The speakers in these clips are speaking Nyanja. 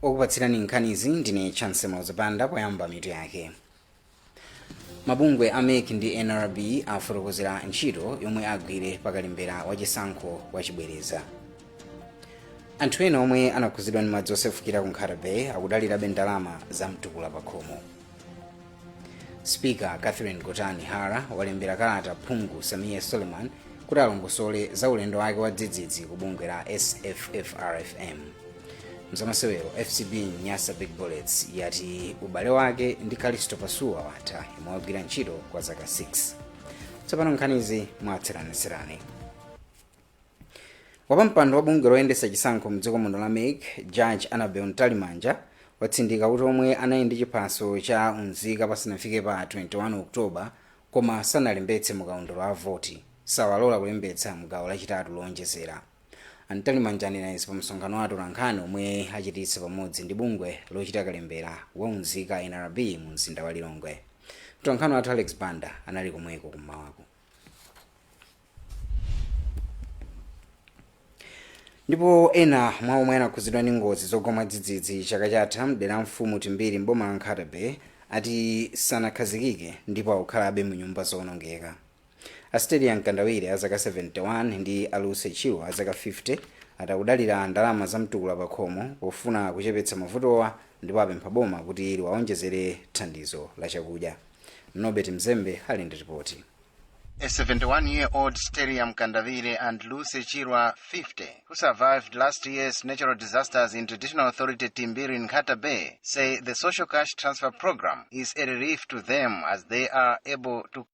Okupatsirani nkhanizi ndine Chance Mlozapanda. Poyamba, mitu yake. Mabungwe a MEC ndi NRB afotokozera ntchito yomwe agwire pakalembera wachisankho wachibwereza. Anthu ena omwe anakhuzidwa ndi madzi osefukira ku Nkhata Bay akudalirabe ndalama za mtukula pakhomo. Speaker Catherine Gotani Hara walembera kalata phungu Sameer Suleman kuti alongosole za ulendo wake wa dzidzidzi ku bungwe la SFFRFM. Mzamasewero, FCB Nyasa Big Bullets yati ubale wake ndi Kalisto Pasuwa watha, yemwe wagwira ntchito kwa zaka 6. Tsopano nkhanizi mwatsatanetsatane. Wapampando wa bungwe loyendetsa chisankho mdziko muno la MEC, Judge Annabel Mtalimanja, watsindika kuti omwe anali ndi chiphaso cha unzika pasanafike pa 21 Oktoba koma sanalembetse mukaundula wa voti, sawalola kulembetsa mgawo lachitatu lowonjezera. Mtalimanja anena izi pa msonkhano wa atolankhani omwe achititsa pamodzi ndi bungwe lochita kalembera wa unzika NRB mu mzinda wa Lilongwe. Mtolankhani wathu Alex Banda anali komweko kummawaku. Ndipo ena mwa omwe anakhuzidwa ndi ngozi zogwa mwadzidzidzi chaka chatha mdera la mfumu Timbiri mboma la Nkhata Bay ati sanakhazikike ndipo akukhalabe mu nyumba zowonongeka. Asteria Mkandawire a zaka 71 ndi a Lucy Chilwa a zaka 50 ati akudalira ndalama za mtukula pakhomo pofuna kuchepetsa mavutowa ndipo apempha boma kuti liwaonjezere thandizo la chakudya. Norbert Mzembe ali ndi ripoti. A 71-year-old Steria Mkandawire and Lucy Chirwa, 50, who survived last year's natural disasters in Traditional Authority Timbiri in Nkhata Bay, say the social cash transfer program is a relief to them as they are able to.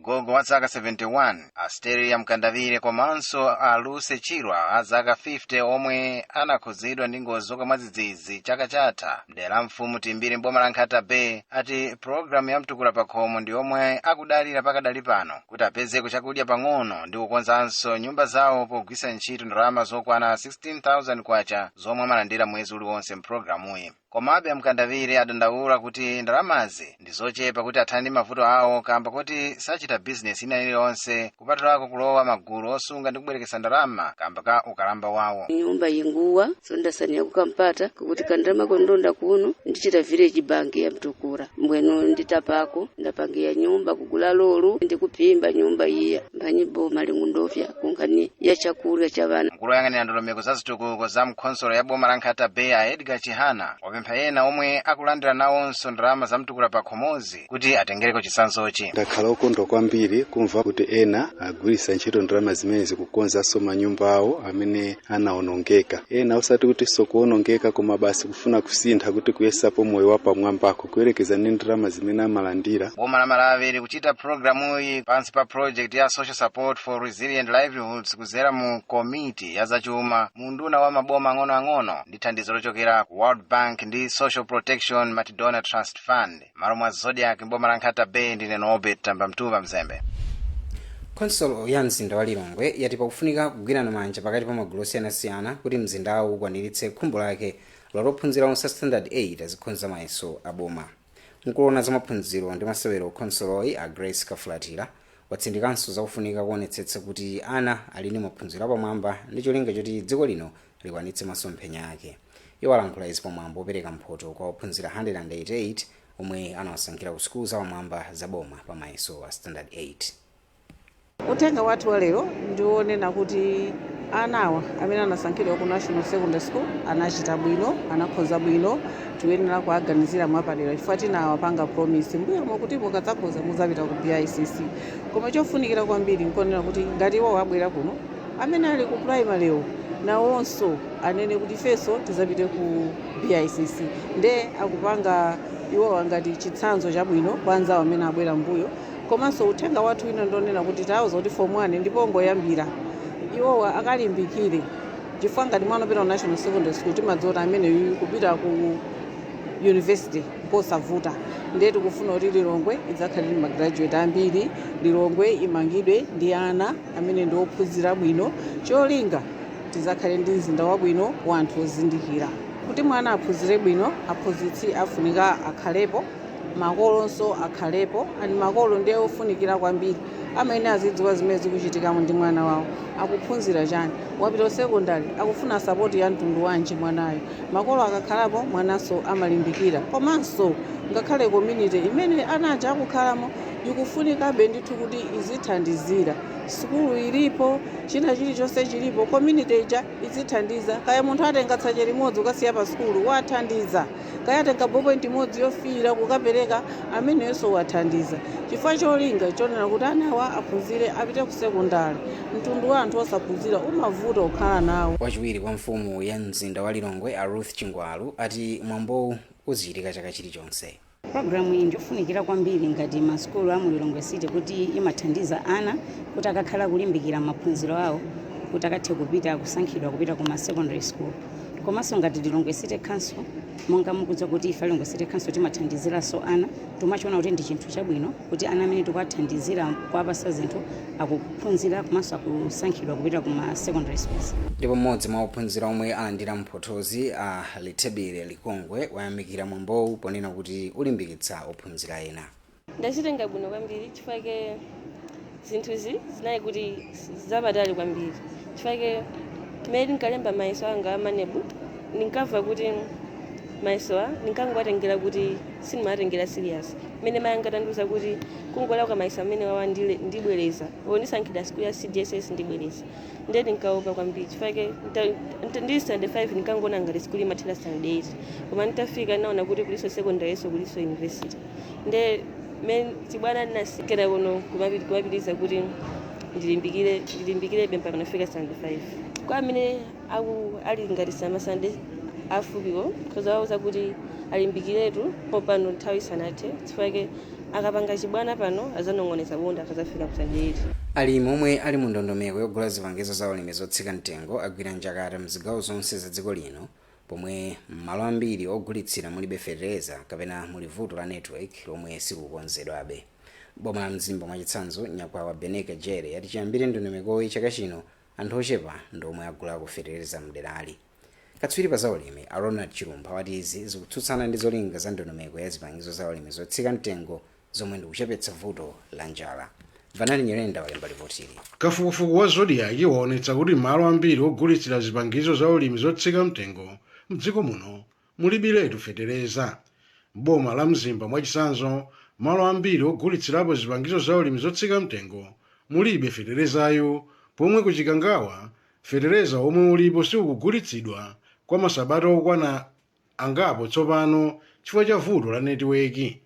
Gogo wa zaka 71 Asteria Mkandawire komanso a Lucy Chirwa a zaka 50 omwe anakhuzidwa ndi ngozi zogwa mwadzidzidzi chaka chatha mdera la mfumu Timbiri mboma la Nkhata Bay ati pulogalamu ya mtukula pakhomo ndi yomwe akudalira pakadali pano kuti apezeko chakudya pang'ono ndi kukonzanso nyumba zawo pogwiritsa ntchito ndalama zokwana 16,000 kwacha zomwe amalandira mwezi uliwonse mpulogalamuyi. Komabe Mkandawire adandaula kuti ndalamazi ndi zochepa kuti athane ndi mavuto awo kamba kuti sachita bizinesi ina iliyonse kupatulako kulowa magulu osunga ndi kubwerekesa ndalama kamba ka ukalamba wawo. Nyumba inguwa, so ndasaniya kukampata kuti kandalama kondonda kuno ndichita village bank ya mtukura mbwenu nditapako ndapangiya nyumba, kugula lolu ndikuphimba nyumba iya. Mphanyi boma lingundofya kunkhani ya chakurya cha vana. Mkulu woyang'anira ndondomeko za zitukuko za mkhonsolo ya boma la Nkhata Bay a Edgar Chihana wapempha ena omwe akulandira nawonso ndalama za mtukula pakhomozi kuti atengereko chitsanzochi. Ndakhala okondwa kwambiri kumva kuti ena agwiritsa ntchito ndalama zimenezi kukonzanso manyumba awo amene anawonongeka, ena osati kutinso kuwonongeka koma basi kufuna kusintha kuti kuyesapo moyo wapamwambako kuyerekeza ndi ndalama zimene amalandira. Boma la Malawi likuchita pulogalamuyi pansi pa project ya Social Support for Resilient Livelihoods kudzera mu komiti ya zachuma mu unduna wa maboma ang'onoang'ono ndi thandizo lochokera ku World Bank ndi Social Protection Multi-Donor Trust Fund. Malo mwa Zodiak mboma la Nkhata Bay, ndine Norbert Tambamtuva Mzembe. Khonsolo ya mzinda wa Lilongwe yati pakufunika kugwirana manja pakati pa magulu osiyanasiyana kuti mzindawu ukwaniritse khumbo lake loti ophunzira onse a Standard 8 azikhonza mayeso a boma. Mkulu woona za maphunziro ndi masewero khonsoloyi a Grace Kafulatira watsindikanso zakufunika kuonetsetsa kuti ana ali ndi maphunziro apamwamba ndi cholinga choti dziko lino likwanitse masomphenya ake. Iwo alankhula izi pamwambo opereka mphoto kwa ophunzira 188 omwe anawasankhira ku sukulu zapamwamba za boma pa mayeso a Standard 8. Uthenga wathu wa lero ndionena kuti anawa amene anasankhidwa ku National Secondary School anachita bwino, anakhoza bwino. Tiyenera kuaganizira mwapadera chifukwa tinawapanga promise mbuyomo kuti mukadzakhoza muzapita ku BICC. Koma chofunikira kwambiri nkonena kuti ngati iwo abwera kuno, amene ali ku primary nawonso anene kuti ifenso tizapite ku BICC. Nde akupanga iwowa ngati chitsanzo chabwino kwa anzawo amene abwera mbuyo. Komanso uthenga wathu wina ndonena kuti tawauza kuti form 1 ndipo ngoyambira, iwowa akalimbikire chifukwa ngati mwana upita ku National Secondary School, timadziwa kuti amene yuyu kupita ku university kosavuta. Ndiye tikufuna kuti Lilongwe idzakhale ndi magraduate ambiri, Lilongwe imangidwe ndi ana amene ndi ophunzira bwino, cholinga tizakhale ndi mzinda wabwino wa anthu ozindikira. Kuti mwana aphunzire bwino, aphunzitsi afunika akhalepo, makolonso akhalepo, ani makolo ndiye ofunikira kwambiri. Amayenera azidziwa zimene zikuchitikamo ndi mwana wawo, akuphunzira chani, wapita ku sekondari, akufuna support ya mtundu wanji mwanayo. Makolo akakhalapo, mwananso amalimbikira. Komanso ngakhale community imene anaja akukhalamo ikufunikabe ndithu kuti izithandizira. Sukulu ilipo, china chilichonse chilipo, community ija izithandiza. Kaya munthu atenga tsache limodzi ukasiya pa sukulu, wathandiza. Kaya atenga ballpoint imodzi yofiira kukapereka, amenenso wathandiza, chifukwa cholinga chonena kuti anawa aphunzire, apite ku sekondari. Mtundu wa anthu osaphunzira umavuta kukhala nawo. Wachiwiri kwa mfumu ya mzinda wa Lilongwe, a Ruth Chingwalu, ati mwambowu uzichitika chaka chilichonse. Pulogalamu iyi ndiofunikira kwambiri ngati masukulu a mu Lilongwe City, kuti imathandiza ana kuti akakhala kulimbikira maphunziro awo, kuti akathe kupita kusankhidwa kupita ku ma secondary school. Komanso ngati Lilongwe City Council, monga mukudziwa kuti ife Lilongwe City Council timathandiziranso ana, timachiona kuti ndi chinthu chabwino kuti ana amene tikuwathandizira kuwapasa zinthu akuphunzira komanso akusankhidwa kupita ku ma secondary schools. Ndipo mmodzi mwa ophunzira omwe alandira mphothozi, a Lithebile Likongwe, wayamikira mwambowu ponena kuti ulimbikitsa ophunzira ena. Ndachitenga bwino kwambiri chifukwa zinthuzi zinali kuti zapatali kwambiri, chifukwa mmene ndinkalemba mayeso anga a MANEB, ndinkamva kuti mayesowa ndinkangoatengera kuti sindimatengera serious. Mmene mayi anga atandiuza kuti kungolakwa mayeso amene wawa ndibwereza, ndisankhidwa sikulu ya CDSS ndibwereza, ndiye ndinkaopa kwambiri chifukwa ndili standard 5 ndinkangoona ngati sikulu imathera standard 8, koma nditafika ndinaona kuti kuliso secondary, so kuliso university. Nde mmene chibwana ndinasikira kuno kumapitiriza kuti ndilimbikire, ndilimbikirebe mpaka nafika standard 5. Kwa amene aku ali ngati samasande afupiwo, khoza kuti alimbikiretu popano nthawi isanathe, chifukwa akapanga chibwana pano azanong'oneza bonda akazafika ku standard 8. Alimi omwe ali mu ndondomeko yogula zipangizo za ulimi zotsika mtengo agwira njakata mzigawo zonse za dziko lino, pomwe malo ambiri ogulitsira mulibe fetereza kapena muli vuto la network lomwe sikukonzedwabe. Boma la Mzimba mwachitsanzo, nyakwawa Beneka Jere yati chiyambire ndondomekoyi chaka chino, anthu ochepa ndi omwe agulako fetereza mderali. Katswiri pa zaulimi a Ronald Chilumpha wati izi zikutsutsana ndi zolinga za ndondomeko ya zipangizo za ulimi zotsika mtengo, zomwe ndikuchepetsa vuto la njala. Vanali Nyerenda walemba ripotili. Kafukufuku wa Zodiak waonetsa kuti malo ambiri ogulitsira zipangizo za ulimi zotsika mtengo mdziko muno mulibiretu fetereza. Boma la Mzimba mwachitsanzo, malo ambiri ogulitsirapo zipangizo za ulimi zotsika mtengo mulibe feterezayo, pomwe kuchikangawa fetereza omwe ulipo siukugulitsidwa kwa masabata okwana angapo tsopano chifukwa cha vuto la netiweki.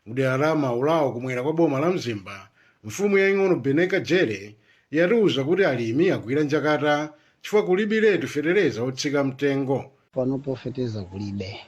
Mdera la Maulawo, kumwera kwa boma la Mzimba, mfumu yaying'ono Beneka Jere yatiuza kuti alimi agwira njakata chifukwa kulibiretu fetereza otsika mtengo. Panopo fetereza kulibe,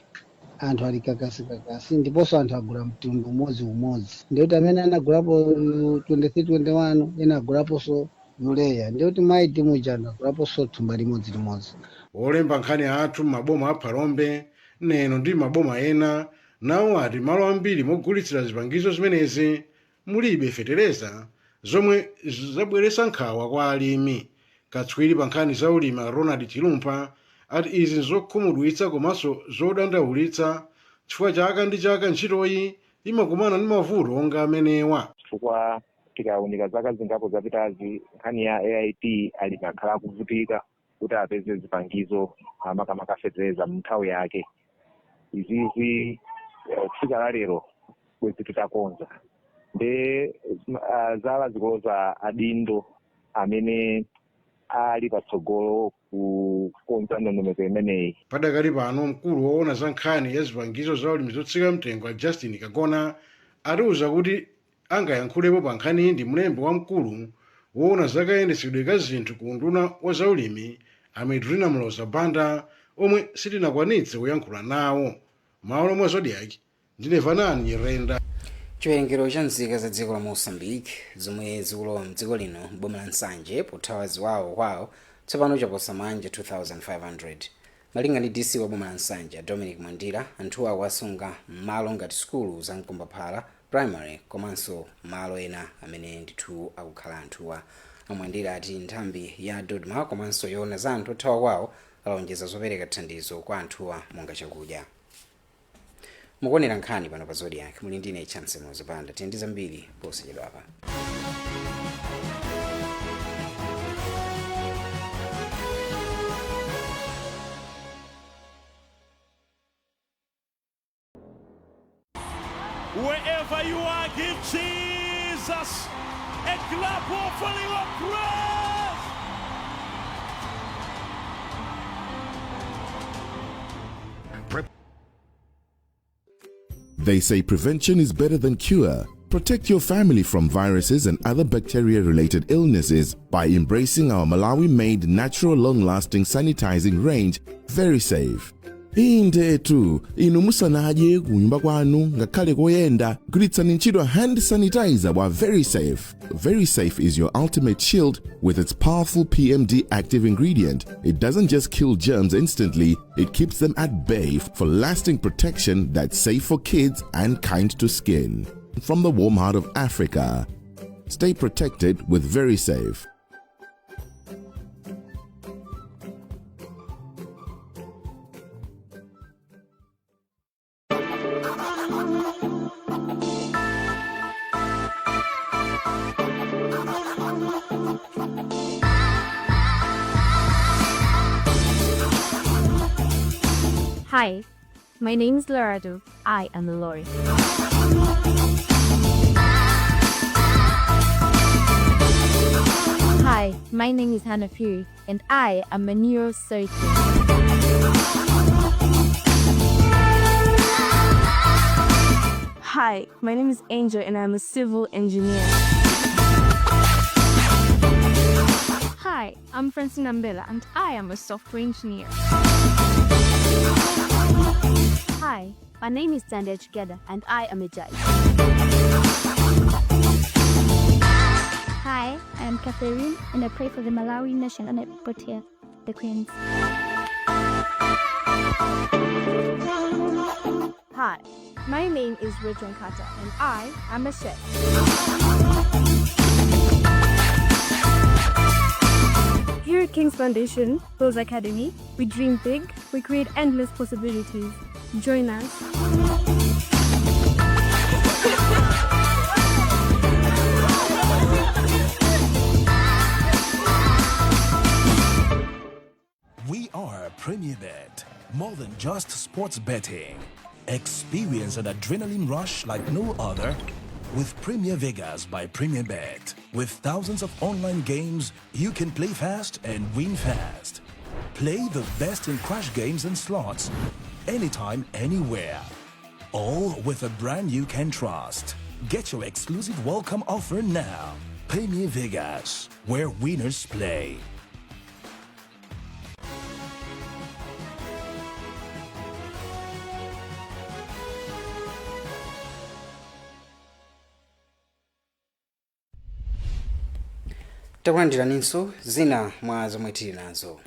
anthu ali kakasikakasi, ndiponso anthu agula mtundu umodzi umodzi. Ndikuti amene anagulapo 23 21, ena agulaponso urea, ndikuti maiti muja anthu agulaponso thumba limodzi limodzi. Wolemba nkhani athu m'maboma a Phalombe, Neno ndi maboma ena nawo ati malo ambiri mogulitsira zipangizo zimenezi mulibe fetereza, zomwe zabweretsa nkhawa kwa alimi. Katswiri pa nkhani za ulimi Ronald Chilumpha ati izi nzokhumudwitsa komanso zodandaulitsa, chifukwa chaka ndi chaka ntchitoyi imakumana ndi mavuto onga amenewa. Chifukwa tikawunika zaka zingapo zapitazi, nkhani ya AIP, alimi akhala akuvutika kuti apeze zipangizo, makamaka fetereza, mu nthawi yake. Izizi kufika la lero bwezi titakonza. Nde zala zikuloza adindo amene ali patsogolo kukonza ndondomeko imeneyi. Padakali pano, mkulu woona za nkhani ya zipangizo za ulimi zotsika mtengo a Justin Kagona atiuza kuti angayankhulepo pa nkhaniyi ndi mlembi wamkulu woona zakayendetsedwe ka zinthu ku unduna wa zaulimi, a Medrina Mloza Banda, omwe sitinakwanitse kuyankhula nawo. Malo mwa Zodiak, ndine Vanani Nyirenda. Chiwerengero cha nzika za dziko la Mozambique zomwe zikulowa mdziko lino boma la Nsanje pothawa ziwawa kwawo tsopano chaposa manja 2500. Malinga ndi DC wa boma la Nsanje, Dominic Mwandira, anthuwa akuwasunga m'malo ngati sukulu za Mkombaphala Primary komanso malo ena amene ndithu akukhala anthuwa. Amwandira ati nthambi ya DoDMA komanso yoona za anthu othawa kwawo alonjeza zopereka thandizo kwa anthuwa monga chakudya. Mukuonera nkhani pano pa Zodiak, muli ndine Chance Mozipanda. Tiye ndi zambiri posachedwapa. Wherever you are, give Jesus a clap offering of praise. They say prevention is better than cure. Protect your family from viruses and other bacteria related illnesses by embracing our Malawi made natural long lasting sanitizing range, Very Safe. Indetu inu musanadye kunyumba kwanu ngakhale koyenda, gwiritsani ntchito hand sanitizer wa Very Safe. Very Safe is your ultimate shield. With its powerful PMD active ingredient, it doesn't just kill germs instantly, it keeps them at bay for lasting protection that's safe for kids and kind to skin. From the warm heart of Africa, stay protected with Very Safe. Hi, my name is Lorado. I am a lawyer. Hi, my name is Hannah Fury, and I am a neurosurgeon. Hi, my name is Angel and I'm a civil engineer. Hi, I'm Francine Ambela, and I am a software engineer. Hi, my name is Tanda Chikeda and I am a judge. Hi, I am Catherine and I pray for the Malawi nation and I protect the Queens. Hi, my name is Rachel Carter and I am a chef. Here at King's Foundation, Rose Academy, we dream big, we create endless possibilities. Join us. We are Premier Bet, more than just sports betting. Experience an adrenaline rush like no other with Premier Vegas by Premier Bet. With thousands of online games, you can play fast and win fast. Play the best in crash games and slots, anytime, anywhere. All with a brand you can trust. Get your exclusive welcome offer now. Premier Vegas, where winners play. Takulandiraninso. Zina mwa zomwe tili nazo: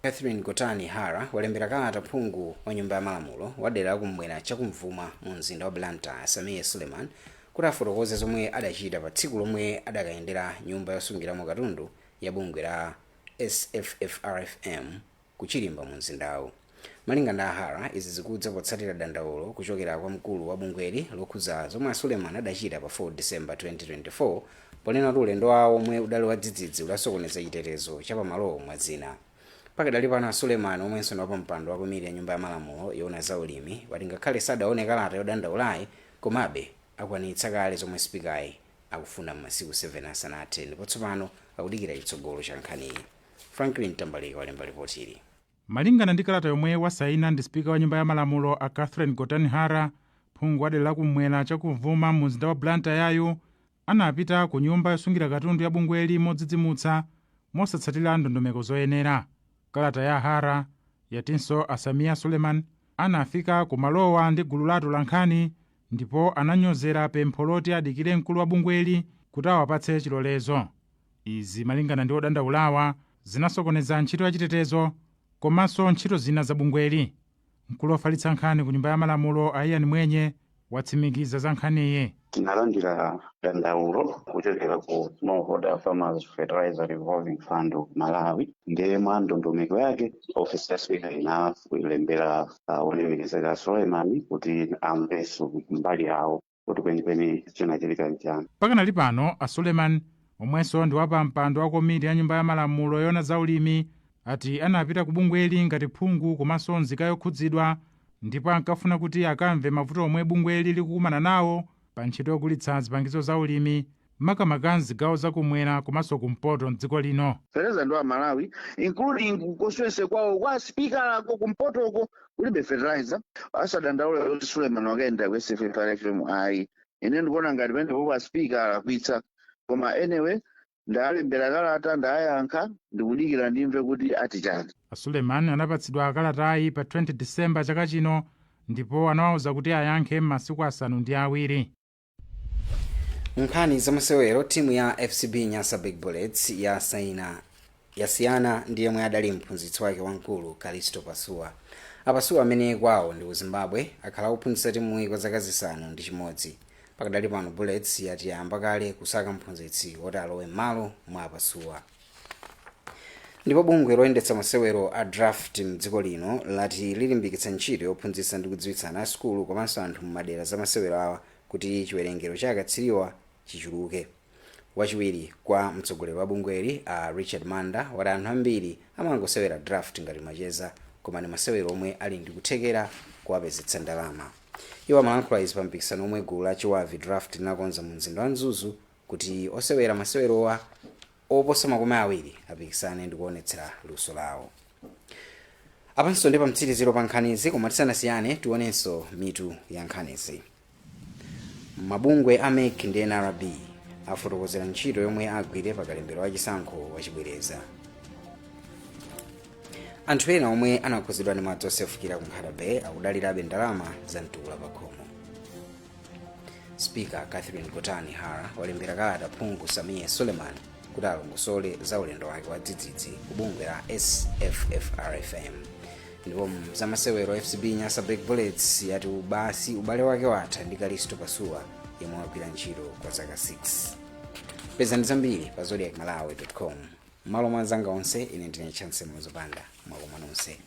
Catherine Gotani Hara walembera kalata phungu wa nyumba ya malamulo wa dera lakumwera chakumvuma mu mzinda wa Blantyre, Sameer Suleman, kuti afotokoze zomwe adachita pa tsiku lomwe adakayendera nyumba yosungiramo katundu ya bungwe la SFFRFM kuchilimba mu mzindawu. Malinga ndi Hara, izi zikudza potsatira dandaulo kuchokera kwa mkulu wa bungweli lokhuza zomwe Suleman adachita pa 4 December 2024, ponena kuti ulendo wawo omwe udali wadzidzidzi udasokoneza chitetezo cha pamalowo, mwa zina. Pakadali pano, Suleman, omwenso ndi wapampando wa komiti ya nyumba ya malamulo yoona za ulimi, wati ngakhale sadaone kalata yodandaulayi, komabe akwanitsa kale zomwe sipikayi akufuna m'masiku 7 asanathe, ndipo tsopano akudikira chitsogolo cha nkhaniyi. Franklin Tambalika walemba ripoti ili. Malingana ndi kalata yomwe wasaina ndi spika wa nyumba ya malamulo a Catherine Gotani Hara, phungu wa dera lakumwera chakumvuma mu mzinda wa Blantyre yayu anapita ku nyumba yosungira katundu ya bungweli modzidzimutsa, mosatsatira ndondomeko zoyenera. Kalata ya Hara yatinso a Sameer Suleman anafika kumalowa ndi gulu latu la nkhani ndipo ananyozera pempho loti adikire mkulu wa bungweli kuti awapatse chilolezo. Izi, malingana ndi odandaulawa, zinasokoneza ntchito ya chitetezo komanso ntchito zina za bungweli. Mkulu wofalitsa nkhani ku nyumba ya malamulo a Ian Mwenye watsimikiza za nkhaniyi. Tinalandira dandaulo kuchokera ku Smallholder Farmers Fertilizer Revolving Fund of Malawi. Ndiye mwa ndondomeko yake, ofisi ya spika inalembera olemekezeka Suleiman kuti amvenso mbali yawo kuti kwenikweni chinachitika nchani. Pakanali pano, a Suleiman, omwenso ndi wapampando wa komiti ya nyumba ya malamulo yoona za ulimi, ati anapita ku bungweli ngati phungu komanso nzika yokhudzidwa, ndipo ankafuna kuti akamve mavuto omwe bungweli likukumana nawo. Pa ntchito yogulitsa zipangizo za ulimi, makamaka mzigawo zakumwera komanso kumpoto mdziko lino. Fertilizer ndi wa Malawi, including kuconstituency kwawo kwa speaker kumpotoko kulibe fertilizer. Asadandaule kuti Suleiman wakaenda ku SFFRFM, ayi. Ine ndikuona ngati pamenepo kwa speaker alakwitsa, koma anyway, ndalembera kalata, ndayankha, ndikudikira ndimve kuti ati chani. Suleiman anapatsidwa kalatayi pa 20 Disemba chaka chino ndipo anawawuza kuti ayankhe m'masiku 7. Nkhani zamasewero: timu ya FCB Nyasa Big Bullets yasaina yasiyana ndi yemwe adali mphunzitsi wake wamkulu, Kalisto Pasuwa. Apasuwa, amene kwawo ndi ku Zimbabwe, akhala akuphunzitsa timuyi kwa zaka 6. Pakadali pano Bullets yati yayamba kale kusaka mphunzitsi woti alowe m'malo mwa Apasuwa. Ndipo bungwe loyendetsa masewero a draft mdziko lino lati lilimbikitsa ntchito yophunzitsa ndi kudziwitsa ana asukulu komanso anthu m'madera za masewero awa kuti chiwerengero cha akatswiriwa chichuluke. Wachiwiri kwa mtsogoleri wa bungweli, a Richard Manda, wati anthu ambiri amangosewera draft ngati macheza, koma ndi masewero omwe ali ndi kuthekera kuwapezetsa ndalama. Iwo amalankhula izi pa mpikisano omwe gulu la Chiwavi Draft linakonza mu mzinda wa Mzuzu kuti osewera masewerowa oposa 20 apikisane ndi kuonetsera luso lawo. Apanso ndi pamtsiriziro pa nkhanizi, koma tisanasiyane tionenso mitu ya nkhanizi. Mabungwe a MEC ndi NRB afotokozera ntchito yomwe agwire pa kalembero wa chisankho wachibwereza. Anthu ena omwe anakhuzidwa ndi madzi osefukira ku Nkhata Bay akudalirabe ndalama za mtukula pakhomo. Speaker Catherine Gotani Hara walembera kalata phungu Sameer Suleman kuti alongosole za ulendo wake wa dzidzidzi ku bungwe la SFFRFM. Ndipo zamasewero, FCB Nyasa Big Bullets yati ubasi ubale wake watha ndi Kalisto Pasuwa yemwe wagwira ntchito kwa zaka 6. Pezani zambiri pa zodiakmalawi.com. M'malo mwa anzanga onse, ine ndine Chance Muzopanda. Mwakoma nonse.